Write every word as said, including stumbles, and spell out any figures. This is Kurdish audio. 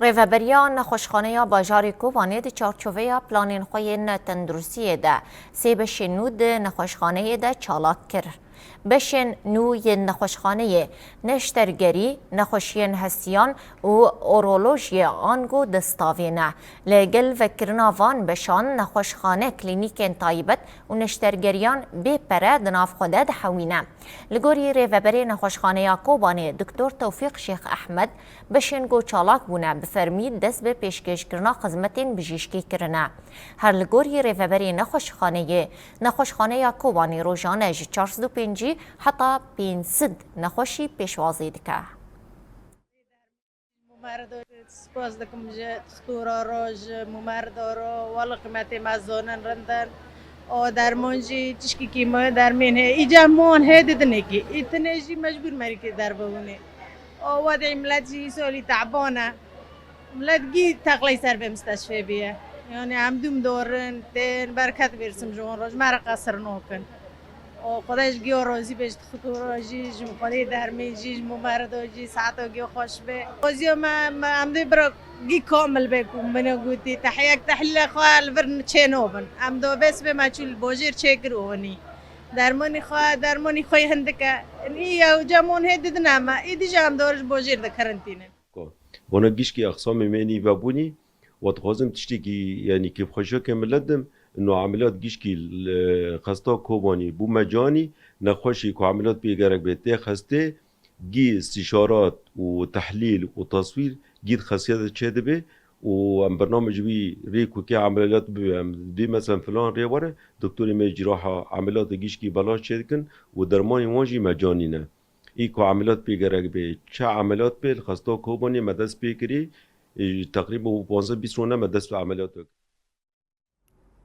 Rêveberiya Nexweşxaneya Bajarê Kobanê di çarçoveya planên xwe yên tenduristiyê de sê beşên nû di nexweşxaneyê de çalak kir. Beşên nû yên nexweşxaneyê neştergerî, nexweşiyên hestiyan û orolojiyê ango destavê ne. Li gel vekirina van beşan nexweşxane, klînîkên taybet û neştergeriyan bê pere di nav xwe de dihewîne. Li gorî rêveberê Nexweşxaneya Kobanê Doktor Tewfîq Şêx Ehmed, beşên ku çalak bûne bi fermî dest bi pêşkêşkirina xizmetên bijîşkî kirine. Her li gorî rêveberê nexweşxaneyê, Nexweşxaneya Kobanê rojane ji çar sed û pêncî heta pênc sed nexweşî pêşwazî dike. Mumerdo, spas dikim ji dixtura ro, ji mumerdo ro, wele qîmetê me zonin rindin. O dermon jî tişkî kîmoya dermên heye. Îca mon hê didinekî. Î tinê jî mecbûr merîkê derbewinê. O wedî millet jî îsolî teban e. Millet gî teqley ser vê misteshfê bîye. Yani em dûm dorin, tên berket bêrsim ji wan roj me re qesir nokin. O Xwedê ji giyo rozî bê ji dixtura jî, ji Xwedê dermî jî, ji mumerdo jî, saeto giyo xweş bê. Roziyo me, me em dê bira gî kamil bê ku min gotî, tehyek tehlîlê xwe li vir çê nobin. Em do bes bê me çû li bojêr çêkir û winî. Dermonî xwe, dermonî xwe yê hindik e. Î ew camon hê didine me, î dî jî em dor ji bojêr dikirin tînin. Wana gişkî exsamê me nî vebûnî, wa dixwazim tiştekî, yanî kêfxweşiyeke millet dim, ino emeliyat gişkî li xesta Kobanî bû mecanî, nexweşî ku emeliyat pê gerek bê tê xestê, gî îstîşarat û tehlîl û taswîr gî di xestiyê de çêdibe û em bername ji wî rê ku kê emeliyat bibe, em dê mesela filan rê were, doktorê me cîraha emeliyatê gişkî belaş çêdikin û dermanên wan jî mecanî ne. Î ku emeliyat pê gerek bê, çi emeliyat bê, li xesta Kobanê me dest pê kirî, e, teqrîben panzdeh bîst rûne me dest bi emeliyat kir.